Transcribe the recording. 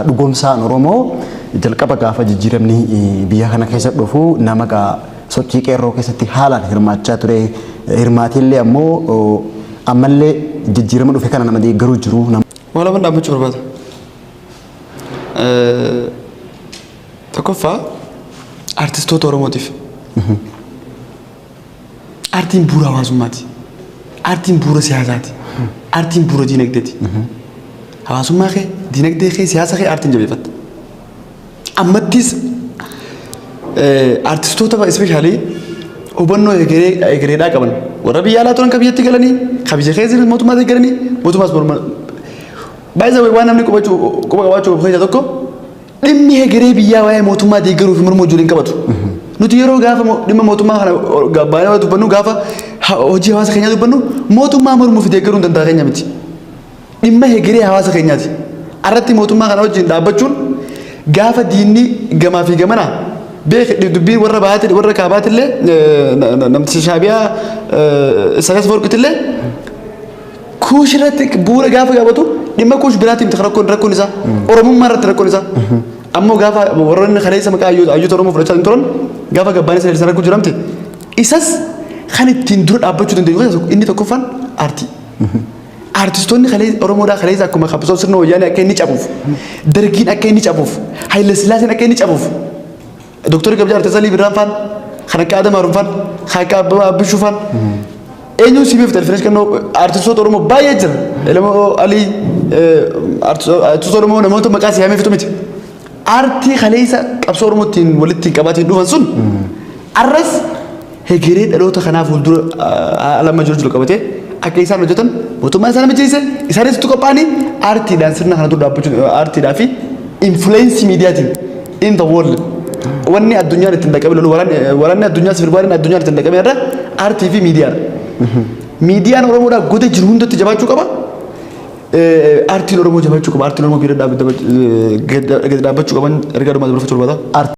Dhugoomsaan Oromoo jalqaba gaafa jijjiiramni biyya kana keessa dhufu nama gaa sochii qeerroo keessatti haalaan hirmaachaa ture. Hirmaatillee ammoo ammallee jijjiirama dhufe kana nama deeggaruu jiru. Waa lama dhaabbachuu barbaada. Tokkoffaa, artistoota Oromootiif. Aartiin bu'uura hawaasummaati. Aartiin bu'uura siyaasaati. Aartiin bu'uura diinagdeeti. Hawaasummaa kee, diinagdee kee, siyaasa kee aartiin jabeeffatta. Ammattis artistoota especially hubannoo egereedhaa qaban, warra biyya alaa turan ka biyyatti galanii, ka biyya keessa jiran mootummaa deeggaranii, mootummaas morma. Baay'ee waan namni quba qabaachuu qabu keessaa tokko, dhimmi egeree biyyaa waa'ee mootummaa deeggaruu fi mormuu wajjin hin qabatu. Nuti yeroo gaafa dhimma mootummaa kana baay'ee dubbannu, gaafa hojii hawaasa keenyaa dubbannu, mootummaa mormuu fi deeggaruu hin danda'a keenya miti. Dhimma egeree hawaasa keenyaati. Arratti mootummaa kana wajjin dhaabbachuun gaafa diinni gamaa fi gamana beek dubbiin warra bahaati, warra kaabaatillee, namticha Shaabiyaa Isaayyaas Afawarqiitillee Kuush irratti bu'uura gaafa gaafatu, dhimma Kuush biraatti miti rakkoon isaa, Oromummaa irratti rakkoon isaa. Ammoo gaafa warroonni kaleessa maqaa hayyoota Oromoo fudhachaa hin turan gaafa gabbaan isa rakkoo jiramte, isas kan ittiin dura dhaabbachuu dandeenyu keessaa inni tokkoffaan aartii. Aartistoonni kalee Oromoodhaa kaleessa akkuma qabsoo sirna Wayyaanee akka inni cabuuf, Dargiin akka inni cabuuf, Haayile Sillaaseen akka inni cabuuf, Dooktarri Kabajaa Artiist Alii Birraan faan, kan akka Adam Haruun faan, kan akka Abbabaa Abbishuu faan, eenyuun si beektu, Elfinesh Qannoo, aartistoota Oromoo baay'ee jira. Elemoo Alii, aartistoota Oromoo namoota maqaa siyaamee fixu miti. Aartii kaleessa qabsoo Oromoo ittiin walitti qabaatiin dhufan sun arras hegeree dhaloota kanaa fuuldura haala amma jiru qabatee akka isaan hojjetan mootummaan isaan mijeesse, isaanis itti qophaa'anii aartiidhaan sirna kana dura dhaabbachuu, aartiidhaa fi influence miidiyaatiin in the world wanni addunyaan ittiin dhaqqabe lolu, waraanni addunyaa, civil wariin addunyaan ittiin dhaqqabe irra aartii fi miidiyaadha. Miidiyaan Oromoodhaa goda jiru hundatti jabaachuu qaba. Aartiin Oromoo jabaachuu qaba. Aartiin Oromoo bira gadi dhaabbachuu qaban ergaa dhumaa dabarfachuu barbaada.